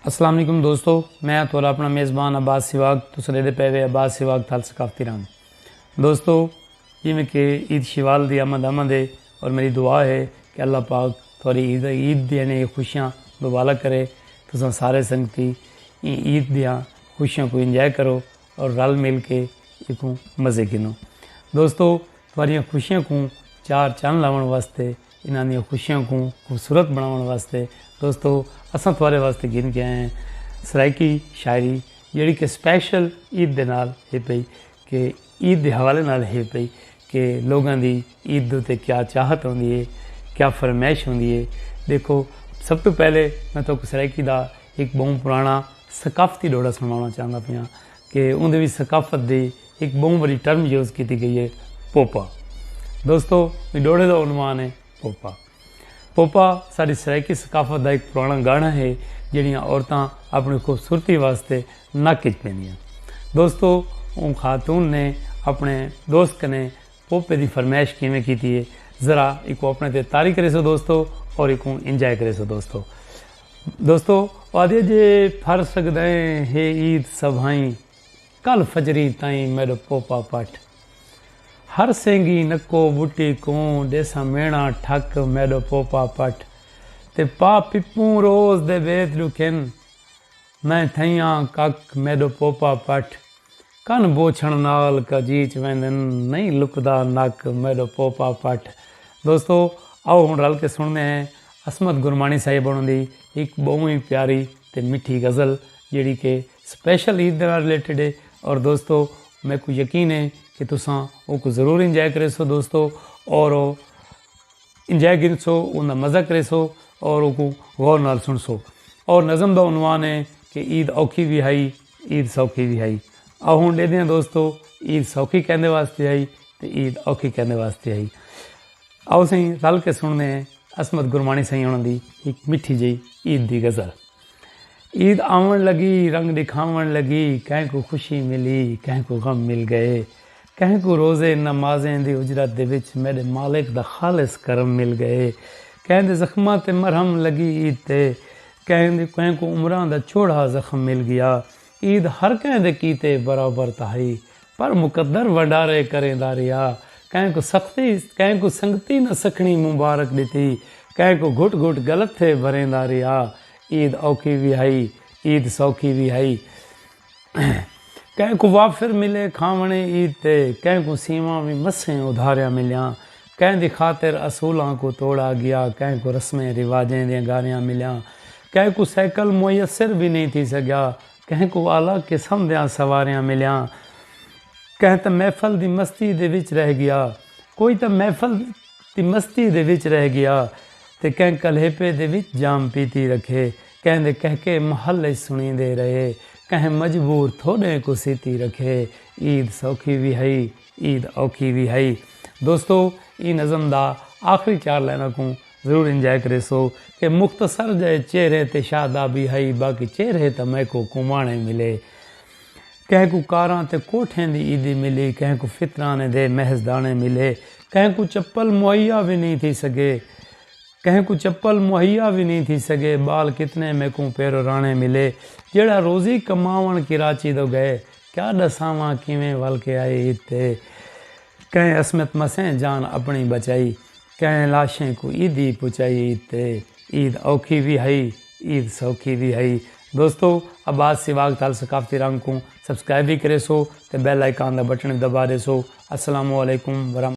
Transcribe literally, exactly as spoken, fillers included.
السلام علیکم دوستو، میں تھوڑا اپنا میزبان عباس سواگ۔ تساں ݙیہدے پئے وے عباس سواگ تھل ثقافتی رنگ۔ دوستو، جیویں کہ عید شوال دی آمد آمد ہے، اور میری دعا ہے کہ اللہ پاک تھوڑی عید عید دیاں نے خوشیاں دوبالا کرے۔ تساں سارے سنگتی ایں عید دیاں خوشیاں کو انجوائے کرو اور رل مل کے ایکوں مزے گھنو۔ دوستو، تھوڑیاں خوشیاں کوں چار چن لاوݨ واسطے، انہاں دیاں خوشیاں کوں خوبصورت بݨاوݨ واسطے دوستو، اساں تھوڑے واسطے گھن کے آئے ہیں سرائیکی شاعری، جیڑھی کہ اسپیشل عید دے نال ہے پئی، کہ عید دے حوالے نال ہے پئی کہ لوگاں دی عید دے اتے کیا چاہت ہوندی ہے، کیا فرمائش ہوندی ہے۔ دیکھو، سب توں پہلے میں تہاکوں سرائیکی دا ہک ٻہوں پراݨا ثقافتی ݙوہڑا سݨواوݨا چاہندا پیاں کہ اوندے وچ ثقافت دی ہک ٻہوں وݙی ٹرم یوز کیتی ڳئی ہے، پوپا۔ دوستو، ایں ݙوہڑے دا عنوان ہے پوپا۔ پوپا ساݙی سرائیکی ثقافت دا ہک پراݨا ڳانا ہے، جیڑھیاں عورتاں اپݨی خوبصورتی واسطے نک اچ پیندیاں۔ دوستو، اوں خاتون نے اپݨے دوست کنے پوپے دی فرمائش کیویں کیتی ہے، ذرا ایکوں اپݨے تے طاری کریسو دوستو، اور ایکوں انجوائے کریسو دوستو۔ دوستو، او آہدی ہے جے پھر سڳدیں ہے عید سبھائیں، کل فجریں تائیں میݙو پوپا پٹھ۔ ہر سینگی نکو ٻوٹی کوں ݙیساں میݨا ٹھک میݙو پوپا پٹھ۔ تے پا پپوں روز دے ٻیت ݙکھن، میں تھئیاں کک میݙو پوپا پٹھ۔ کن بوچھݨ نال کجیچ ویندن، نئیں لکدا نک میݙو پوپا پٹھ۔ دوستو، آؤ ہݨ رل کے سݨدے ہیں عصمت گرمانی صاحب ہوݨاں دی ہک ٻہوں ہی پیاری تے مٹھی غزل، جیڑھی کہ اسپیشل عید دے نال ریلیٹڈ ہے۔ اور دوستو، میکوں یقین ہے کہ تساں اوکوں ضرور انجوائے کریسو دوستو، اور او انجوائے گھنسو، اوندا مزہ کریسو اور اوکوں غور نال سݨسو۔ اور نظم دا عنوان ہے کہ عید اوکھی وی ہئی، عید سوکھی وی ہئی۔ آؤ ہݨ ݙیہدے ہیں دوستو، عید سوکھی کیندے واسطے ہئی تے عید اوکھی کیندے واسطے ہئی۔ آؤ سئیں، رل کے سݨدے ہیں عصمت گرمانی سئیں ہوݨاں دی ہک مٹھی جئی عید دی غزل۔ عید آوݨ لڳی، رنگ ݙکھاوݨ لڳی، کہیں کوں خوشی ملی، کہیں کوں غم مل ڳئے۔ کہیں کوں روزے نمازیں دی اجرت دے وچ میݙے مالک دا خالص کرم مل ڳئے۔ کہیں دے زخماں تے مرہم لڳی عید تے، کہیں دے، کہیں کوں عمراں دا چوڑھا زخم مل ڳیا۔ عید ہر کہیں دے کیتے برابر تاں ہئی، پر مقدر ونڈارے کریندا رہیا۔ کہیں کوں سختی، کہیں کوں سنگتی نہ سکھݨی مبارک ݙتی، کہیں کوں گھٹ گھٹ غلط تھے بھریندا رہیا۔ عید اوکھی وی ہئی، عید سوکھی وی ہئی۔ کہیں کوں وافر ملے کھاوݨے عید تے، کہیں کوں سیواں وی مسیں ادھاریاں ملیاں۔ کہیں دی خاطر اصولاں کوں توڑا ڳیا، کہیں کوں رسمیں رواجیں دیاں گاریاں ملیاں۔ کہیں کوں سائیکل میسر وی نئیں تھی سڳیا، کہیں کوں اعلیٰ قسم دیاں سواریاں ملیاں۔ کہیں تاں محفل دی مستی دے وچ رہ ڳیا، کوئی تاں محفل دی مستی دے وچ رہ ڳیا، تے کہیں کلہیپے دے وچ جام پیتی رکھے، کہیں دے کہکے محل اچ سݨیندے رہے، کہیں مجبور تھوݙیں کوں سیتی رکھے۔ عید سوکھی وی ہئی، عید اوکھی وی ہئی۔ دوستو، ایں نظم دا آخری چار لائناں کوں ضرور انجوائے کریسو کہ مختصر جئے چہرے تے شادابی ہئی، باقی چہرے تاں میکوں کماݨے ملے۔ کہیں کوں کاراں تے کوٹھیں دی عیدی ملی، کہیں کوں فطرانے دے محض داݨے ملے، کہیں کوں چپل مہیا وی نئیں تھی سڳے، کہیں کوں چپل مہیا وی نئیں تھی سڳے، ٻال کتنے میکوں پیرو راݨے ملے۔ جیڑھا روزی کماوݨ کراچی دو ڳئے، کیا ݙساواں کیویں ول کے آئے عید تے۔ کہیں عصمت مسیں جان اپݨی بچائی، کہیں لاشیں کوں عیدی پچائی عید تے۔ عید اوکھی وی ہئی، عید سوکھی وی ہئی۔ دوستو، عباس سواگ تھل ثقافتی رنگ کوں سبسکرائب وی کریسو تے بیل آئیکن دا بٹن وی دبا ݙیسو۔ السلام علیکم ورحمۃ